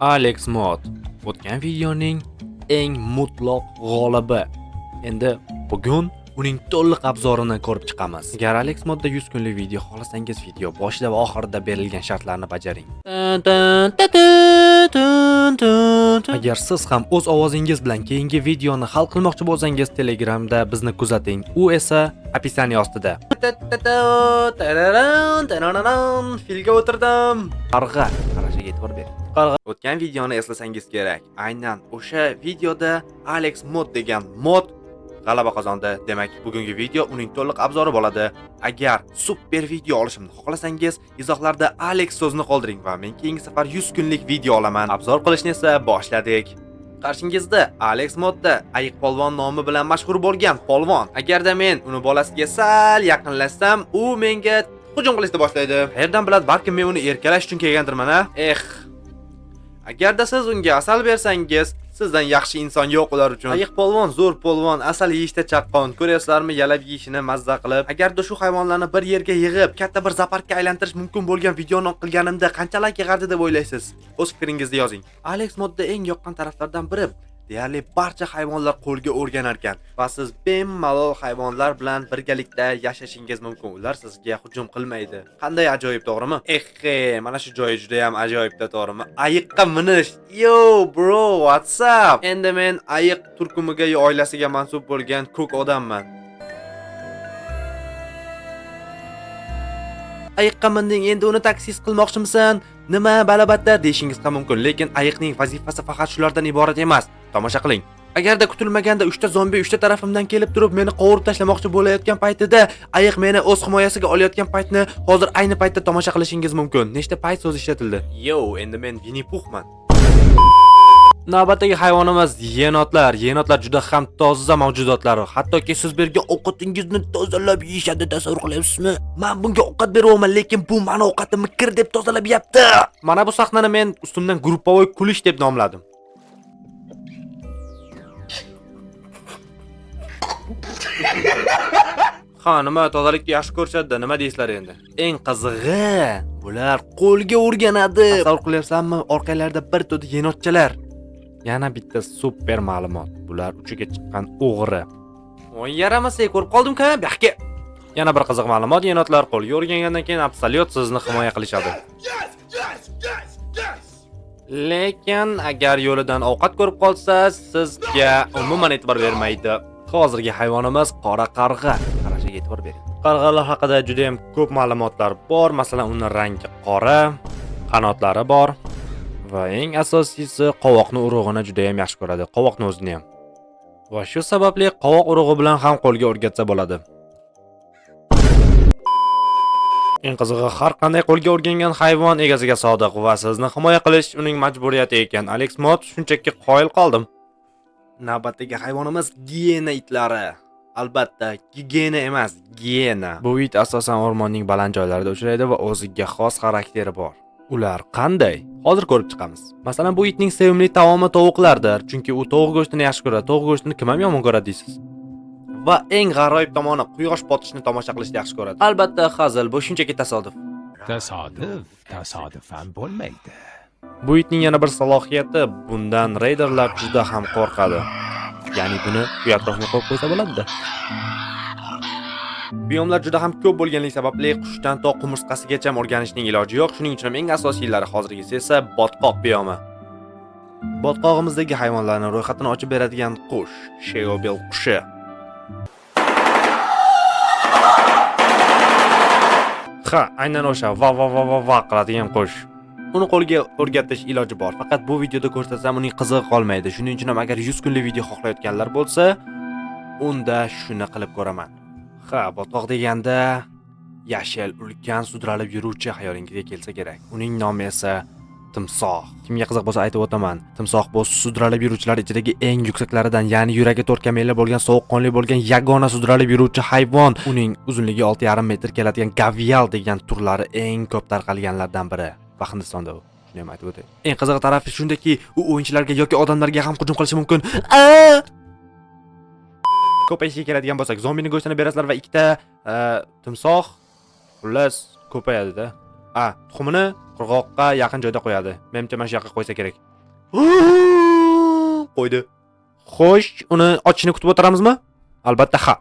Alex Mod o'tgan videoning eng mutlaq g'olibi. Endi bugun uning to'liq obzorini ko'rib chiqamiz. Agar Alex Modda 100 kunlik video xohlasangiz, video boshida va oxirida berilgan shartlarni bajaring. Agar siz ham o'z ovozingiz bilan keyingi videoni hal qilmoqchi bo'lsangiz, Telegramda bizni kuzating. U esa описание ostida. Filga o'tirdim. Qarg'a. Qarashiga e'tibor bering. Qarg'a. O'tgan videoni eslasangiz kerak. Aynan o'sha videoda Alex Mod degan mod g'alaba qozondi. Demak, bugungi video uning to'liq obzori bo'ladi. Agar super video olishimni xohlasangiz, izohlarda Alex so'zini qoldiring va men keyingi safar 100 kunlik video olaman. Obzor qilishni esa boshladik. Qarshingizda Alex Modda ayiq polvon nomi bilan mashhur bo'lgan polvon. Agarda men uni bolasiga sal yaqinlashsam, u menga hujum qilishni boshlaydi. Qayerdan biladi, balkim men uni erkalash uchun kelgandirman, a? Eh. Agarda siz unga asal bersangiz, sizdan yaxshi inson yo'q ular uchun. Ayiq polvon zo'r polvon, asal yeyishda chaqqon. Ko'ryapsizlarmi, yalab yeyishini mazza qilib. Agarda shu hayvonlarni bir yerga yig'ib, katta bir zooparkka aylantirish mumkin bo'lgan videoni qilganimda qancha like yig'ardi deb o'ylaysiz? O'z fikringizni yozing. Alex Modda eng yoqqan taraflardan biri deyarli barcha hayvonlar qo'lga o'rganar ekan va siz bemalol hayvonlar bilan birgalikda yashashingiz mumkin. Ular sizga hujum qilmaydi. Qanday ajoyib, to'g'rimi? Exhe, mana shu joyi juda ham ajoyibda, to'g'rimi? Ayiqqa minish. Yo, bro, what's up? Endi men ayiq turkumiga yo oilasiga mansub bo'lgan ko'k odamman. Ayiqqa minding, endi uni taksis qilmoqchimisan? Nima balabattar deyishingiz ham mumkin, lekin ayiqning vazifasi faqat shulardan iborat emas. Tomosha qiling. Agarda kutilmaganda 3 ta zombi 3 ta tarafimdan kelib turib meni qovurib tashlamoqchi bo'layotgan paytida ayiq meni o'z himoyasiga olayotgan paytni hozir ayni paytda tomosha qilishingiz mumkin. Nechta payt so'zi ishlatildi? Yo, endi men Winnie Puhman. Navbatdagi hayvonimiz yenotlar. Yenotlar juda ham toza mavjudotlar. Hattoki siz bergan ovqatingizni tozalab yeyishadi, tasavvur qilyapsizmi? Men bunga ovqat beryapman, lekin bu meni ovqatimni kir deb tozalab yeyapti. Mana bu sahnani men ustimdan gruppovoy kulish deb nomladim. Ha, nima tozalikni yaxshi ko'rishadi, nima deysizlar endi? Eng qizig'i, bular qo'lga o'rganadi. Tasavvur qilyapsanmi? Orqanglarida bir to'da yenotchalar. Yana bitta super ma'lumot. Bular uchiga chiqqan o'g'ri. Voy yaramasa, ko'rib qoldim-ku, bu yoqqa. Yana bir qiziq ma'lumot, yenotlar qo'lga o'rgangandan keyin absolyut sizni himoya qilishadi. Lekin agar yo'lidan ovqat ko'rib qolsa, sizga umuman e'tibor bermaydi. Hozirgi hayvonimiz qora qarg'a. Qarashiga e'tibor bering. Qarg'alar haqida juda ham ko'p ma'lumotlar bor. Masalan, uning rangi qora, qanotlari bor va eng asosiysi qovoqni urug'ini juda ham yaxshi ko'radi. Qovoqni o'zini ham. Va shu sababli qovoq urug'i bilan ham qo'lga o'rgatsa bo'ladi. Eng qizig'i, har qanday qo'lga o'rgangan hayvon egasiga sodiq va sizni himoya qilish uning majburiyati ekan. Alex Mod shunchaki qoyil qoldim. Navbatdagi hayvonimiz giyena itlari. Albatta, gigena emas, giyena. Bu it asosan o'rmonning baland joylarida uchraydi va o'ziga xos xarakteri bor. Ular qanday? Hozir ko'rib chiqamiz. Masalan, bu itning sevimli taomi tovuqlardir, chunki u tovuq go'shtini yaxshi ko'radi. Tovuq go'shtini kim ham yomon ko'radi deysiz? Va eng g'aroyib tomoni, quyosh botishini tomosha qilishni yaxshi ko'radi. Albatta, hazil, bu shunchaki tasodif. Tasodif tasodifan bo'lmaydi. Bu itning yana bir salohiyati, bundan reyderlar juda ham qo'rqadi. Ya'ni buni uy atrofiga qo'yib qo'ysa bo'ladi-da. Biyomlar juda ham ko'p bo'lganligi sababli qushdan to qumursqasigacha o'rganishning iloji yo'q. Shuning uchun ham eng asosiylari hozirgisi esa botqoq biyomi. Botqog'imizdagi hayvonlarning ro'yxatini ochib beradigan qush, Sheobel qushi. Ha, aynan o'sha va va va va va qiladigan qush. Uni qo'lga o'rgatish iloji bor. Faqat bu videoda ko'rsatsam uning qizig'i qolmaydi. Shuning uchun ham agar 100 kunlik video xohlayotganlar bo'lsa, unda shuni qilib ko'raman. Ha, botqoq deganda yashil, ulkan sudralib yuruvchi xayolingizga kelsa kerak. Uning nomi esa timsoh. Kimga qiziq bo'lsa aytib o'taman. Timsoh bu sudralib yuruvchilar ichidagi eng yuksaklaridan, ya'ni yuragi 4 kameli bo'lgan, sovuqqonli bo'lgan yagona sudralib yuruvchi hayvon. Uning uzunligi 6,5 metr keladigan gavial degan turlari eng ko'p tarqalganlardan biri. Va Hindistonda u. Shuni ham aytib o'tay. Eng qiziq tarafi shundaki, u o'yinchilarga yoki odamlarga ham hujum qilishi mumkin. Ko'payishiga keladigan bo'lsak, zombini go'shtini berasizlar va ikkita timsoh xullas ko'payadi-da. Tuxumini qirg'oqqa yaqin joyda qo'yadi. Menimcha mana shu yoqqa qo'ysa kerak. Qo'ydi. Xo'sh, uni ochishini kutib o'tiramizmi? Albatta ha.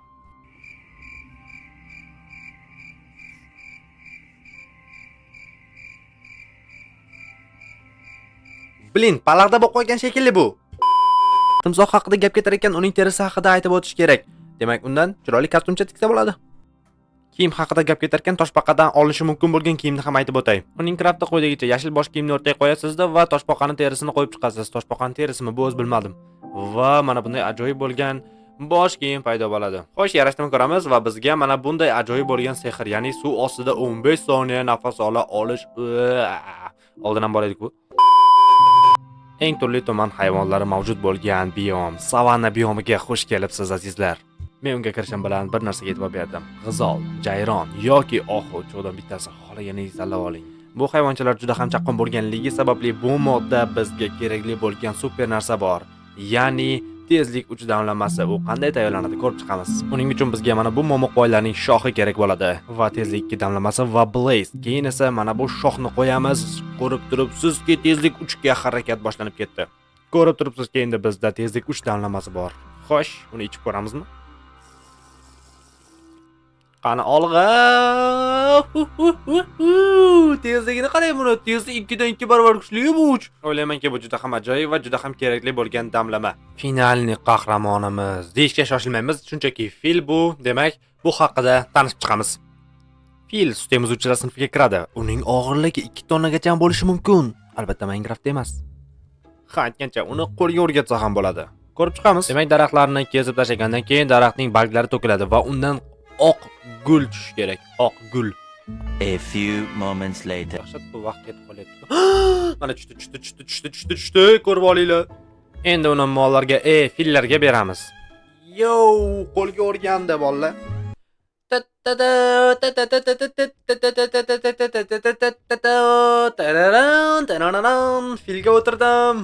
Blin, palag'da bo'lib qolgan shekilli bu. Timsoh haqida gap ketar ekan, uning terisi haqida aytib o'tish kerak. Demak, undan chiroyli kostyumcha tiksa bo'ladi. Kiyim haqida gap ketarkan, toshbaqadan olishi mumkin bo'lgan kiyimni ham aytib o'tay. Uning krafti quyidagicha: yashil bosh kiyimni o'rtaga qo'yasizda va toshbaqani terisini qo'yib chiqasiz. Toshbaqani terisimi bu, o'zi bilmadim. Va mana bunday ajoyib bo'lgan bosh kiyim paydo bo'ladi. Xo'sh, yarashtimi ko'ramiz va bizga mana bunday ajoyib bo'lgan sehr, ya'ni suv ostida 15 soniya nafas ola olish. Oldin ham bor edik bu. Eng turli tuman hayvonlari mavjud bo'lgan biom, savanna biomiga xush kelibsiz, azizlar. Men unga kirishim bilan bir narsaga e'tibor berdim. G'izol, jayron yoki oxu, uchovidan bittasi, xohlaganingizni tanlab oling. Bu hayvonchalar juda ham chaqqon bo'lganligi sababli bu modda bizga kerakli bo'lgan super narsa bor. Ya'ni tezlik 3 damlamasi. U qanday tayyorlanadi, ko'rib chiqamiz. Uning uchun bizga mana bu momoqvoylarning shoxi kerak bo'ladi va tezlik 2 damlamasi va blaze. Keyin esa mana bu shoxni qo'yamiz. Ko'rib turibsizki, tezlik 3 ga harakat boshlanib ketdi. Ko'rib turibsizki, endi bizda tezlik 3 damlamasi bor. Xo'sh, uni ichib ko'ramizmi? Qani, olg'a! Tezligini qarang buni. Tezlik 2 dan 2 barobar kuchli bu. O'ylaymanki, bu juda ham ajoyib va juda ham kerakli bo'lgan damlama. Finalni qahramonimiz deyishga shoshilmaymiz, shunchaki fil bu, demak, bu haqida tanishib chiqamiz. Fil sut emizuvchilar sinfiga kiradi. Uning og'irligi 2 tonnagacha bo'lishi mumkin. Albatta Minecraftda emas. Ha, aytgancha, uni qo'lga o'rgatsa ham bo'ladi. Ko'rib chiqamiz. Demak, daraxtlarni kesib tashlagandan keyin daraxtning barglari to'kiladi va undan oq gul tushishi kerak. Oq gul. A few moments later. Dahshat, bu vaqt ketib qolyapti. Mana tushdi, tushdi, tushdi, tushdi, tushdi, tushdi. Ko'rib olinglar. Endi uni mollarga, fillarga beramiz. Yo, qo'lga o'rgandi bolalar. Filga o'tirdim.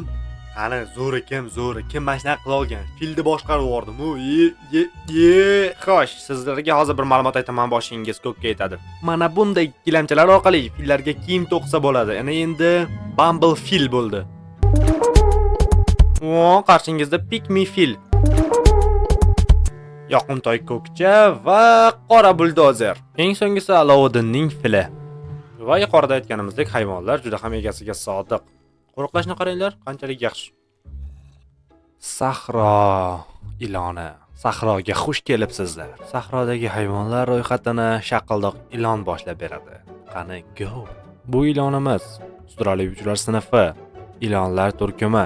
Qani, zo'ri kim, zo'ri kim mana shunaqa qila olgan? Filni boshqarib yubordim. U ye ye ye. Xo'sh, sizlarga hozir bir ma'lumot aytaman, boshingiz ko'kka yetadi. Mana bunday gilamchalar orqali fillarga kiyim to'qsa bo'ladi. Ana endi Bumble fil bo'ldi. O, qarshingizda Pygmy fil. Yoqimtoy ko'kcha va qora buldozer. Eng so'nggisi Alovuddinning fili. Va yuqorida aytganimizdek, hayvonlar juda ham egasiga sodiq. Qo'riqlashni qaranglar, qanchalik yaxshi. Sahro iloni. Sahroga xush kelibsizlar. Sahrodagi hayvonlar ro'yxatini shaqildoq ilon boshlab beradi. Qani, go. Bu ilonimiz sudraluvchilar sinfi, ilonlar turkumi,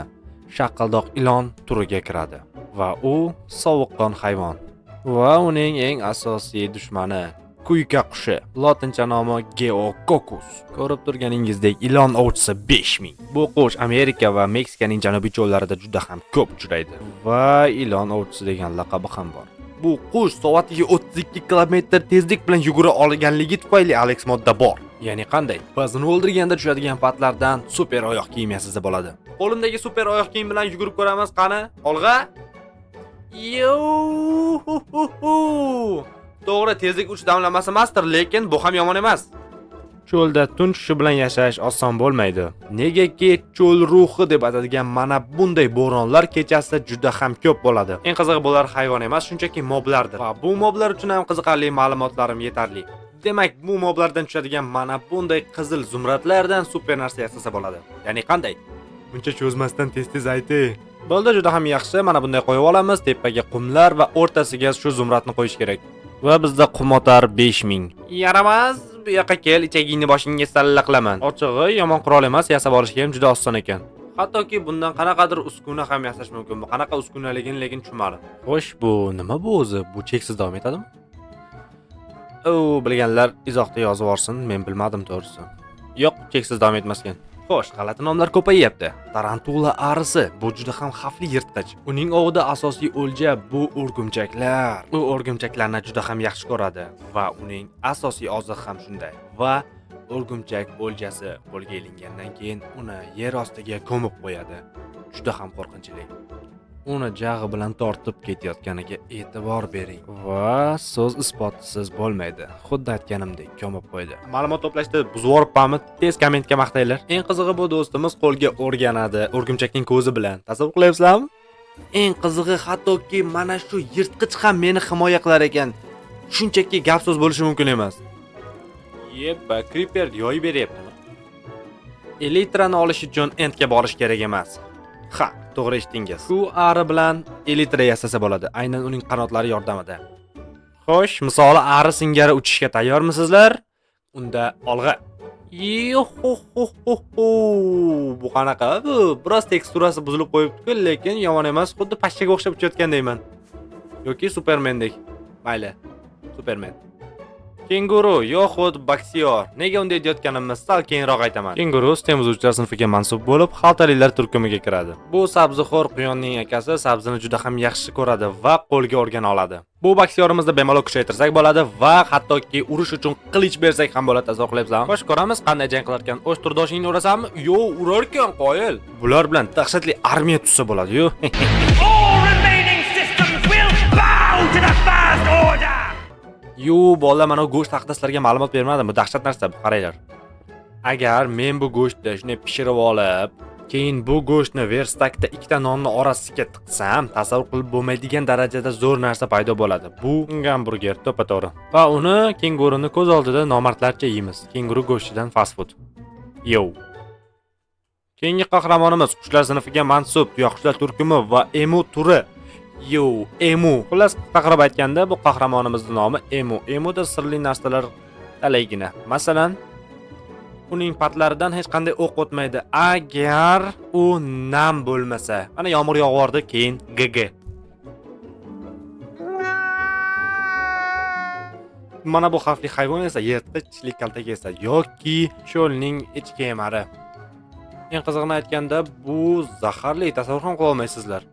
shaqildoq ilon turiga kiradi va u sovuqqon hayvon. Va uning eng asosiy dushmani kuyka qushi, lotincha nomi Geococcus. Ko'rib turganingizdek, ilon ovchisi 5000. Bu qush Amerika va Meksikaning janubiy cho'llarida juda ham ko'p uchraydi va ilon ovchisi degan laqabi ham bor. Bu qush soatiga 32 kilometr tezlik bilan yugura olganligi tufayli Alex modda bor. Ya'ni qanday? Biz uni o'ldirganda tushadigan patlardan super oyoq kiyim yasasa bo'ladi. Qo'limdagi super oyoq kiyim bilan yugurib ko'ramiz, qani? Olg'a. Yo-hu-hu-hu. To'g'ri, tezlik 3 damlamasi emasdir, lekin bu ham yomon emas. Cho'lda tun tushishi bilan yashash oson bo'lmaydi. Negaki cho'l ruhi deb atadigan mana bunday bo'ronlar kechasi juda ham ko'p bo'ladi. Eng qizig'i, bular hayvon emas, shunchaki moblardir. Va bu moblar uchun ham qiziqarli ma'lumotlarim yetarli. Demak, bu moblardan tushadigan mana bunday qizil zumradlardan super narsa yasasa bo'ladi. Ya'ni qanday? Buncha cho'zmasdan tez-tez aytay. Bo'ldi, juda ham yaxshi. Mana bunday qo'yib olamiz, tepaga qumlar va o'rtasiga shu zumradni qo'yish kerak. Va bizda qumotar 5000. Yaramas, bu yoqqa kel, ichagingni boshingga salla qilaman. Ochig'i, yomon qurol emas, yasab olishga ham juda oson ekan. Hattoki bundan qanaqadir uskuna ham yasash mumkin. Bu qanaqa uskunaligini lekin tushunmadim. Xo'sh, bu nima bu o'zi? Bu cheksiz davom etadimi? U bilganlar izohda yozib yuborsin, men bilmadim to'g'risi. Yo'q, cheksiz davom etmas ekan. Xo'sh, g'alati nomlar ko'payyapti. Tarantula arisi, bu juda ham xavfli yirtqich. Uning ovida asosiy o'lja bu o'rgimchaklar. U o'rgimchaklarni juda ham yaxshi ko'radi va uning asosiy ozig'i ham shunday. Va o'rgimchak o'ljasi qo'lga ilingandan keyin uni yer ostiga ko'mib qo'yadi. Juda ham qo'rqinchli. Uni jag'i bilan tortib ketayotganiga e'tibor bering. Va so'z isbotisiz bo'lmaydi. Xuddi aytganimdek, ko'mib qo'ydi. Ma'lumot to'plashda buzib yuboribmanmi? Tez kommentga maqtanglar. Eng qizig'i, bu do'stimiz qo'lga o'rganadi o'rgimchakning ko'zi bilan. Tasavvur qilyapsizlarmi? Eng qizig'i, hattoki mana shu yirtqich ham meni himoya qilar ekan. Shunchaki gap so'z bo'lishi mumkin emas. Yebba, creeper yoyib beryaptimi? Elitrani olish uchun Endga borish kerak emas. Ha, to'g'ri eshitdingiz. Shu ari bilan elitra yasasa bo'ladi, aynan uning qanotlari yordamida. Xo'sh, misoli ari singari uchishga tayyormisizlar? Unda olg'a. Yo-ho-ho-ho-ho. Bu qanaqa? Bu biroz teksturasi buzilib qo'yibdi-ku, lekin yomon emas, xuddi pashshaga o'xshab uchayotgandayman. Yoki Supermendek. Mayli, Supermen. Kenguru yoxud boksyor. Nega unday deyotganimni sal keyinroq aytaman. Kenguru temizuvchilar sinfiga mansub bo'lib, xaltalilar turkumiga kiradi. Bu sabzixo'r quyonning akasi sabzini juda ham yaxshi ko'radi va qo'lga o'rgana oladi. Bu boksyorimizni bemalol kuchaytirsak bo'ladi va hattoki urush uchun qilich bersak ham bo'ladi, tasavvur qilyapsizlarmi? Xo'sh, ko'ramiz qanday jang qilar ekan. O'z turdoshingni urasanmi? Yo'q, urar ekan, qoyil. Bular bilan dahshatli armiya tuzsa bo'ladi-yu. All remaining systems will bow to the First Order! Yu, bola, mana go'sht haqida sizlarga ma'lumot bermadim. Bu dahshat narsa, bu, qaranglar. Agar men bu go'shtni shunday pishirib olib, keyin bu go'shtni verstakda ikkita nonni orasiga tiqsam, tasavvur qilib bo'lmaydigan darajada zo'r narsa paydo bo'ladi. Bu gamburger, to'ppa-to'g'ri. Va uni kenguruni ko'z oldida nomardlarcha yeymiz. Kenguru go'shtidan fast food. Yo. Keyingi qahramonimiz qushlar sinfiga mansub tuyaqushlar turkumi va emu turi. Yo, emu. Xullas, qisqa qilib aytganda, bu qahramonimizning nomi Emu. Emuda sirli narsalar talaygina. Masalan, uning patlaridan hech qanday o'q o'tmaydi agar u nam bo'lmasa. Mana yomg'ir yog'vordi, keyin GG. Mana bu xavfli hayvon esa yirtqich tishli kaltakesar yoki cho'lning echki emari. Eng qizig'ini aytganda, bu zaharli, tasavvur ham qila olmaysizlar.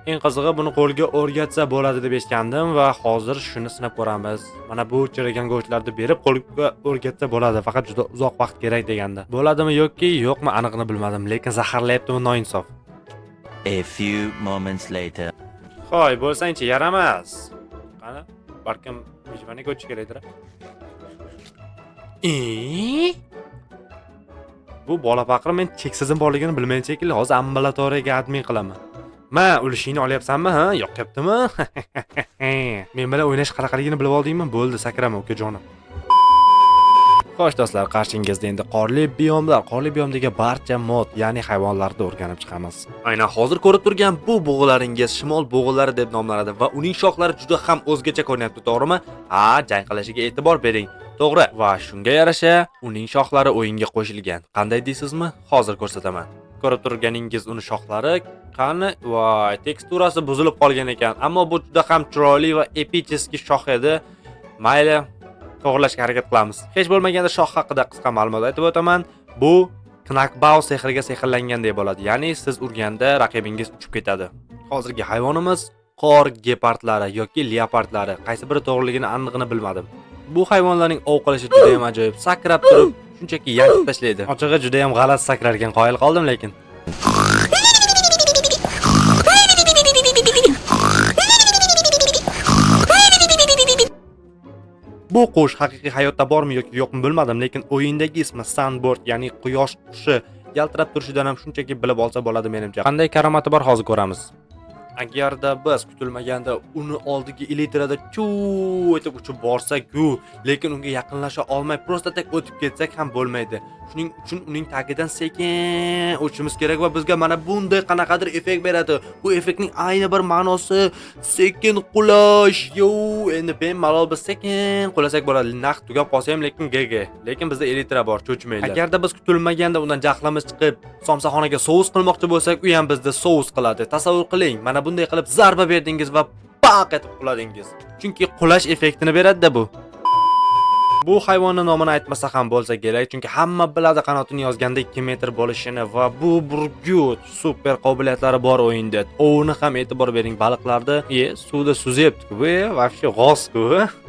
Eng qizig'i, buni qo'lga o'rgatsa bo'ladi deb eshitgandim va hozir shuni sinab ko'ramiz. Mana bu chirigan go'shtlarni berib qo'lga o'rgatsa bo'ladi, faqat juda uzoq vaqt kerak degandi. Bo'ladimi yoki yo'qmi, anig'ini bilmadim, lekin zaharlayaptimi noinsof. A few moments later. Hoy, bo'lsangchi, yaramas. Qani, balkim выживание ga o'tish kerakdir. E? Bu bola faqir men cheksizim borligini bilmaydi shekilli. Hozir ambulatoriyaga admin qilaman. Ma, ulushingni olyapsanmi, ha? Yoqyaptimi? Men bilan o'ynash qanaqaligini bilib oldingmi? Bo'ldi, sakrama, ukajonim. Xo'sh, do'stlar, qarshingizda endi qorli biomlar, qorli biomdagi barcha mod, ya'ni hayvonlarni o'rganib chiqamiz. Aynan hozir ko'rib turgan bu bug'ularingiz shimol bug'ulari deb nomlanadi va uning shoxlari juda ham o'zgacha ko'rinyapti, to'g'rimi? Ha, jang qilishiga e'tibor bering. To'g'ri, va shunga yarasha uning shoxlari o'yinga qo'shilgan. Qanday deysizmi? Hozir ko'rsataman. Ko'rib turganingiz uni shoxlari qani? Voy, teksturasi buzilib qolgan ekan. Ammo bu juda ham chiroyli va эпический shox edi. Mayli, to'g'rilashga harakat qilamiz. Hech bo'lmaganda shox haqida qisqa ma'lumot aytib o'taman. Bu knockback sehriga sehrlangandek bo'ladi. Ya'ni siz urganda raqibingiz uchib ketadi. Hozirgi hayvonimiz qor gepardlari yoki leopardlari. Qaysi biri to'g'riligini anig'ini bilmadim. Bu hayvonlarning ov qilishi juda ham ajoyib. Sakrab turib, shunchaki yanchib tashlaydi. Ochig'i, juda ham g'alati sakrar ekan, qoyil qoldim lekin. Bu qush haqiqiy hayotda bormi yoki yo'qmi bilmadim, lekin o'yindagi ismi Sunbird, ya'ni quyosh qushi. Yaltirab turishidan ham shunchaki bilib olsa bo'ladi menimcha. Qanday karomati bor, hozir ko'ramiz. Agarda biz kutilmaganda uni oldiga elitrada chu etib uchib borsak-ku, lekin unga yaqinlasha olmay просто так o'tib ketsak ham bo'lmaydi. Shuning uchun uning tagidan sekin o'tishimiz kerak va bizga mana bunday qanaqadir effekt beradi. Bu effektning ayni bir ma'nosi sekin qulash. Yo, endi bemalol biz sekin qulasak bo'ladi. Naq tugab qolsa ham lekin GG. Lekin bizda elitra bor, cho'chimanglar. Agarda biz kutilmaganda undan jahlimiz chiqib, somsaxonaga sous qilmoqchi bo'lsak, u ham bizda sous qiladi. Tasavvur qiling, mana bunday qilib zarba berdingiz va paq etib quladingiz. Chunki qulash effektini beradi-da bu. Bu hayvonni nomini aytmasa ham bo'lsa kerak, chunki hamma biladi qanotini yozganda 2 metr bo'lishini va bu burgut super qobiliyatlari bor o'yinda. Ovini ham e'tibor bering, baliqlarni suvda suzyapti-ku, bu вообще g'oz-ku,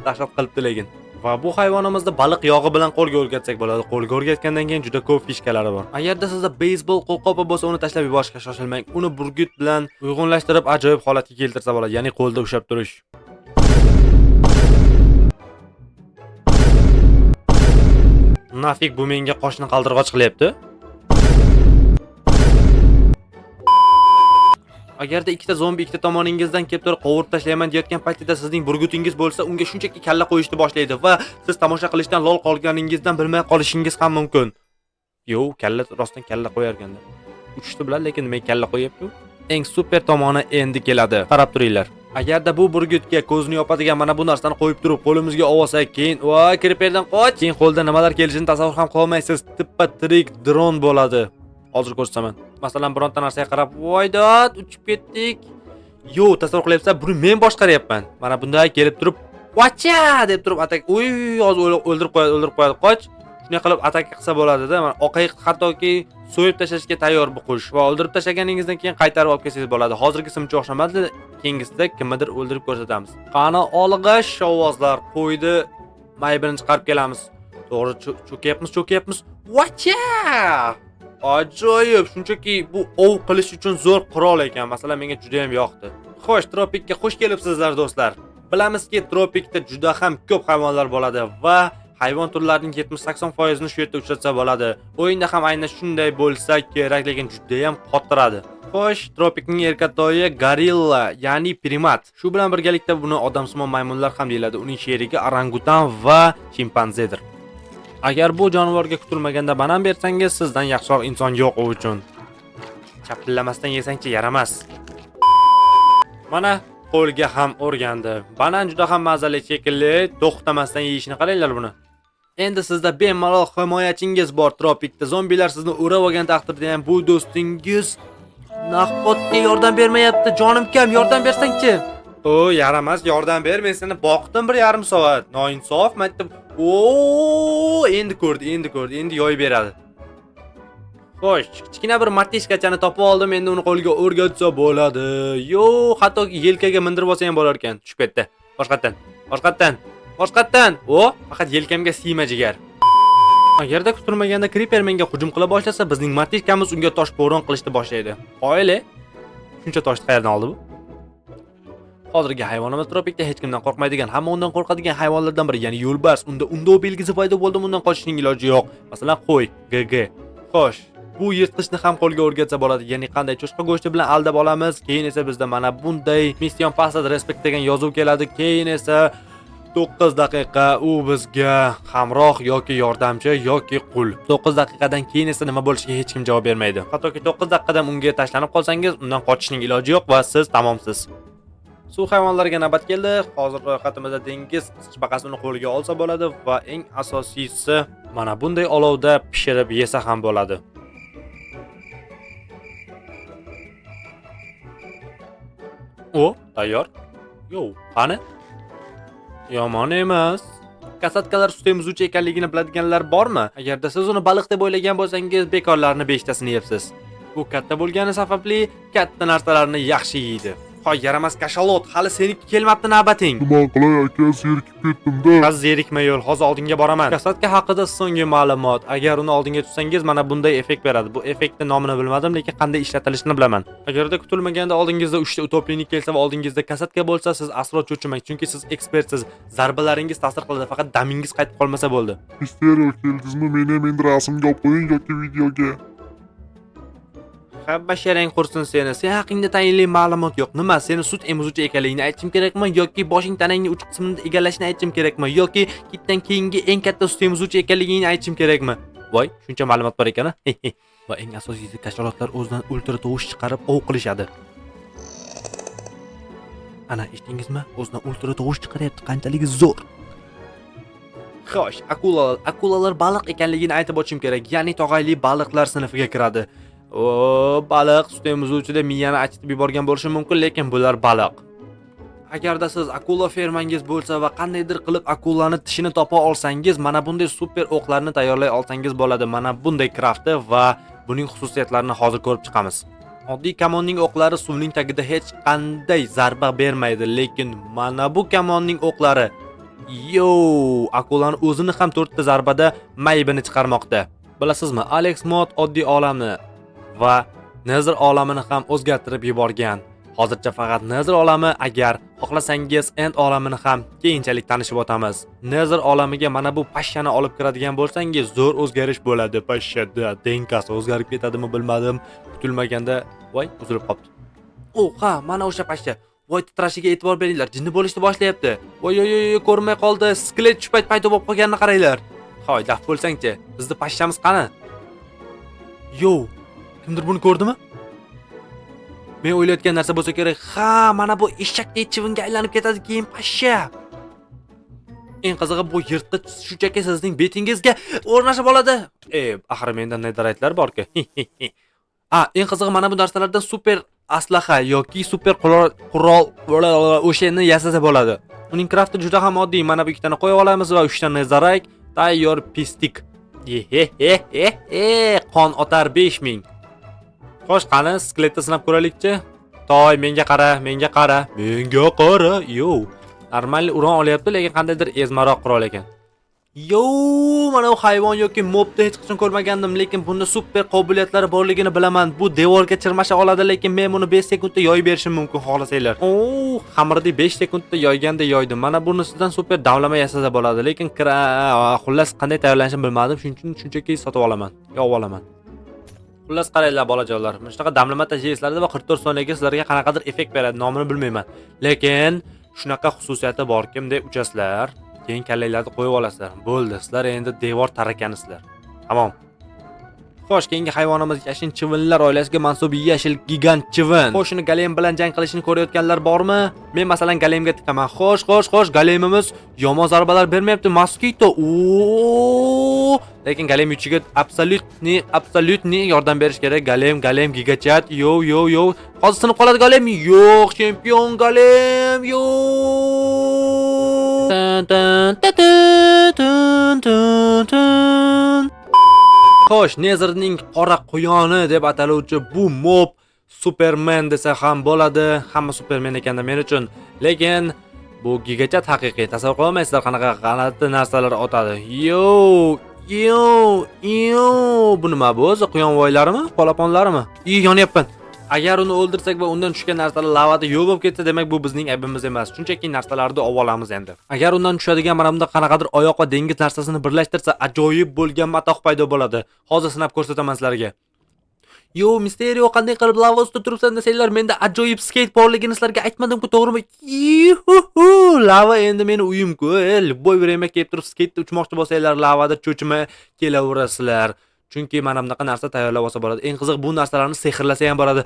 dahshat qilibdi lekin. Va bu hayvonimizni baliq yog'i bilan qo'lga o'rgatsak bo'ladi. Qo'lga o'rgatgandan keyin juda ko'p фишка lari bor. Agarda sizda beysbol qo'lqopi bo'lsa, uni tashlab yuborishga shoshilmang. Uni burgut bilan uyg'unlashtirib ajoyib holatga keltirsa bo'ladi, ya'ni qo'lda ushlab turish. Нафиг bu menga qoshni qaldirg'och qilyapti. Agarda ikkita zombi ikkita tomoningizdan kelib turib qovurib tashlayman deyotgan paytida sizning burgutingiz bo'lsa, unga shunchaki kalla qo'yishni boshlaydi va siz tomosha qilishdan lol qolganingizdan bilmay qolishingiz ham mumkin. Yo, kalla rostdan kalla qo'yarganda. Uchishdi bilan, lekin nimaga kalla qo'yapti? Eng super tomoni endi keladi. Qarab turinglar. Agarda bu burgutga ko'zini yopadigan mana bu narsani qo'yib turib qo'limizga olsak, keyin voy creeperdan qoch, keyin qo'lda nimalar kelishini tasavvur ham qila olmaysiz. Tippa tirik dron bo'ladi. Hozir ko'rsataman. Masalan, bironta narsaga qarab, voy dod, uchib ketdik. Yo, tasavvur qilyapsan, buni men boshqaryapman. Mana bunday kelib turib, vacha deb turib атака, uy, hozir o'ldirib qo'yadi, o'ldirib qo'yadi, qoch. Shunday qilib атака qilsa bo'ladida. Mana oqayiq hattoki so'yib tashlashga tayyor bu qush. Va o'ldirib tashlaganingizdan keyin qaytarib olib kelsangiz bo'ladi. Hozirgisi uncha o'xshamadi, keyingisida kimnidir o'ldirib ko'rsatamiz. Qani olg'ish ovozlar qo'ydi. Maybini chiqarib kelamiz. To'g'ri, cho'kyapmiz, cho'kyapmiz. Vacha! Ajoyib, shunchaki bu ov qilish uchun zo'r qurol ekan. Masalan, menga juda ham yoqdi. Xo'sh, tropikka xush kelibsizlar do'stlar. Bilamizki, tropikda juda ham ko'p hayvonlar bo'ladi va hayvon turlarining 70-80% shu yerda uchratsa bo'ladi. O'yinda ham aynan shunday bo'lsa kerak, lekin juda ham qottiradi. Xo'sh, tropikning erkatoyi gorilla, ya'ni primat. Shu bilan birgalikda buni odamsimon maymunlar ham deyiladi. Uning sherigi orangutan va chimpanzedir. Agar bu jonivorga kutilmaganda banan bersangiz, sizdan yaxshiroq inson yo'q u uchun. Chapillamasdan yesangchi yaramas. Mana qo'lga ham o'rgandi. Banan juda ham mazali shekilli, to'xtamasdan yeyishini qaranglar buni. Endi sizda bemalol himoyachingiz bor tropikda. Zombilar sizni o'rab olgan taqdirda ham bu do'stingiz nahotki yordam bermayapti. Jonim kam, yordam bersangchi. O, yaramas, yordam ber, men seni boqdim 1,5 soat. Noinsof, men aytdim. O, endi ko'rdi, endi ko'rdi, endi yoy beradi. Xo'sh, kichkina bir мартышка chani topib oldim, endi uni qo'lga o'rgatsa bo'ladi. Yo, hattoki yelkaga mindirib olsa ham bo'lar ekan. Tushib ketdi. Boshqatdan, boshqatdan, boshqatdan. O, faqat yelkamga siyma jigar. Agarda kutilmaganda creeper menga hujum qila boshlasa, bizning мартышка miz unga tosh bo'ron qilishni boshlaydi. Qoyili. Shuncha toshni qayerdan oldi bu? Hozirgi hayvonimiz tropikda hech kimdan qo'rqmaydigan, hamma undan qo'rqadigan hayvonlardan biri, ya'ni yo'lbars. Unda undov belgisi paydo bo'ldi, undan qochishning iloji yo'q. Masalan, qo'y, GG. Xo'sh, bu yirtqichni ham qo'lga o'rgatsa bo'ladi, ya'ni qanday cho'chqa go'shti bilan aldab olamiz. Keyin esa bizda mana bunday Mission Passed Respect degan yozuv keladi. Keyin esa 9 daqiqa u bizga hamroh yoki yordamchi yoki qul. 9 daqiqadan keyin esa nima bo'lishiga hech kim javob bermaydi. Hattoki 9 daqiqadan unga tashlanib qolsangiz, undan qochishning iloji yo'q va siz tamomsiz. Suv hayvonlariga navbat keldi. Hozir ro'yxatimizda dengiz qisqichbaqasi, uni qo'lga olsa bo'ladi va eng asosiysi mana bunday olovda pishirib yesa ham bo'ladi. O, tayyor. Yo, qani? Yomon emas. Касатка lar sut emizuvchi ekanligini biladiganlar bormi? Agarda siz uni baliq deb o'ylagan bo'lsangiz, bekorlarni 5 tasini yebsiz. Bu katta bo'lgani sababli katta narsalarni yaxshi yeydi. Hoy, yaramas kashalot, hali seniki kelmabdi navbating. Nima qilay aka, zerikib ketdim-da. Hozir zerikma yo'l, hozir oldinga boraman. Касатка haqida so'nggi ma'lumot. Agar uni oldinga tutsangiz, mana bunday effekt beradi. Bu effektni nomini bilmadim, lekin qanday ishlatilishini bilaman. Agarda kutilmaganda oldingizda 3 ta утопленник kelsa va oldingizda касатка bo'lsa, siz aslo cho'chimang, chunki siz ekspertsiz. Zarbalaringiz ta'sir qiladi, faqat damingiz qaytib qolmasa bo'ldi. Misterio keldingizmi? Meni ham endi rasmga olib qo'ying yoki videoga. Hamma sharang qursin seni. Sen haqingda tayinli ma'lumot yo'q. Nima, seni sut emizuvchi ekanligini aytishim kerakmi yoki boshing tanangning uch qismini egallashini aytishim kerakmi yoki kitdan keyingi eng katta sut emizuvchi ekanligingni aytishim kerakmi? Voy, shuncha ma'lumot bor ekan-a. Va eng asosiysi, kashalotlar o'zidan ultra tovush chiqarib ov qilishadi. Ana, eshitdingizmi? O'zidan ultra tovush chiqaryapti, qanchalik zo'r. Xo'sh, akulalar, akulalar baliq ekanligini aytib o'tishim kerak. Ya'ni tog'ayli baliqlar sinfiga kiradi. O, baliq sut emizuvchida miyani achitib yuborgan bo'lishi mumkin, lekin bular baliq. Agarda siz akula fermangiz bo'lsa va qandaydir qilib akulani tishini topa olsangiz, mana bunday super o'qlarni tayyorlay olsangiz bo'ladi. Mana bunday craftni va buning xususiyatlarini hozir ko'rib chiqamiz. Oddiy kamonning o'qlari suvning tagida hech qanday zarba bermaydi, lekin mana bu kamonning o'qlari Yo, akulani o'zini ham to'rtta zarbada maybini chiqarmoqda. Bilasizmi, Alex Mod oddiy olamni va Nether olamini ham o'zgartirib yuborgan. Hozircha faqat Nether olami, agar xohlasangiz End olamini ham keyinchalik tanishib o'tamiz. Nether olamiga mana bu pashshani olib kiradigan bo'lsangiz, zo'r o'zgarish bo'ladi. Pashshada DNKsi o'zgarib ketadimi, bilmadim. Kutilmaganda, voy, uzilib qolibdi. Oha, mana o'sha pashsha. Voy, titrashiga e'tibor beringlar, jinni bo'lishni boshlayapti. Voy, voy, voy, ko'rinmay qoldi. Skelet shu payt paydo bo'lib qolganini qaranglar. Hoy, daf bo'lsangchi, bizni pashshamiz qani? Yo, kimdir buni ko'rdimi? Men o'ylayotgan narsa bo'lsa kerak. Ha, mana bu eshakdek chivinga aylanib ketadi keyin pashsha. Eng qizig'i, bu yirtqich shunchaki sizning betingizga o'rnashib oladi. E, axir menda netheritelar borku. A, eng qizig'i, mana bu narsalardan super aslaha yoki super qurol o'shani yasasa bo'ladi. Uning crafti juda ham oddiy. Mana bu ikkitani qo'yib olamiz va uchta netherite tayyor pistik. He he he he, qon otar 5000. Xo'sh, qani skeletni sinab ko'raylikchi. Toy, menga qara, menga qara, menga qara. Yo, нормальный урон olyapti, lekin qandaydir ezmaroq qurol ekan. Yo, mana u hayvon yoki mobni hech qachon ko'rmagandim, lekin bunda super qobiliyatlari borligini bilaman. Bu devorga chirmasha oladi, lekin men buni 5 sekundda yoyib berishim mumkin, xohlasanglar. O, xamirni 5 sekundda yoyganda yoydim. Mana bunisidan super damlama yasasa bo'ladi, lekin xullas qanday tayyorlanishini bilmadim, shuning uchun shunchaki sotib olaman, yopib olaman. Xullas, qaranglar, bolajonlar, mana shunaqa damlama tashlaysizlar va 44 soniyaga sizlarga qanaqadir effekt beradi, nomini bilmayman. Lekin shunaqa xususiyati borki, bunday uchasizlar, keyin kallanglarni qo'yib olasizlar. Bo'ldi, sizlar endi devor tarakanisizlar. Tamom. Xo'sh, keyingi hayvonimiz yashin chivinlar oilasiga mansub yashil gigant chivin. Xo'sh, uni golem bilan jang qilishini ko'rayotganlar bormi? Men, masalan, golemga tiqaman. Xo'sh, xo'sh, xo'sh, golemimiz yomon zarbalar bermayapti. Moskito. Oo! Lekin golem uchiga абсолютный, абсолютный yordam berish kerak. Golem, golem, gigachad. Yo, yo, yo. Hozir sinib qoladi golem. Yo'q, chempion golem. Yo'q. Tan tan ta ta tun tun tun. Xo'sh, Netherning qora quyoni deb ataluvchi bu mob Superman desa ham bo'ladi. Hamma Superman ekanda men uchun. Lekin bu gigachat haqiqiy. Tasavvur qila olmaysizlar, qanaqa g'alati narsalar otadi. Yo, yo, yo, bu nima bu o'zi? Quyon voylarimi? Polaponlarimi? I, yonyapman. Agar uni o'ldirsak va undan tushgan narsalar lavada yo'q bo'lib ketsa, demak, bu bizning aybimiz emas. Shunchaki narsalarni olib olamiz endi. Agar undan tushadigan mana bunda qanaqadir oyoq va dengiz narsasini birlashtirsa, ajoyib bo'lgan matoh paydo bo'ladi. Hozir sinab ko'rsataman sizlarga. Yo, Misterio, qanday qilib lava ustida turibsan desanglar, menda ajoyib skeyt borligini sizlarga aytmadim-ku, to'g'rimi? Yuhu, lava endi meni uyim-ku. E, любой время kelib turib skeytda uchmoqchi bo'lsanglar, lavada cho'chima kelaverasizlar. Chunki mana bunaqa narsa tayyorlab olsa bo'ladi. Eng qiziq, bu narsalarni sehrlasa ham bo'ladi.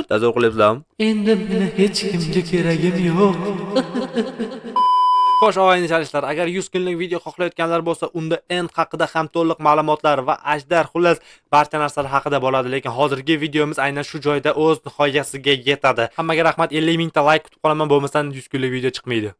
Tasavvur qilyapsizlarmi? Endi meni hech kimga keragim yo'q. Xo'sh, og'ayni chalishlar, agar 100 kunlik video xohlayotganlar bo'lsa, unda End haqida ham to'liq ma'lumotlar va ajdar, xullas, barcha narsalar haqida bo'ladi, lekin hozirgi videomiz aynan shu joyda o'z nihoyasiga yetadi. Hammaga rahmat, 50 mingta like kutib qolaman, bo'lmasam 100 kunlik video chiqmaydi.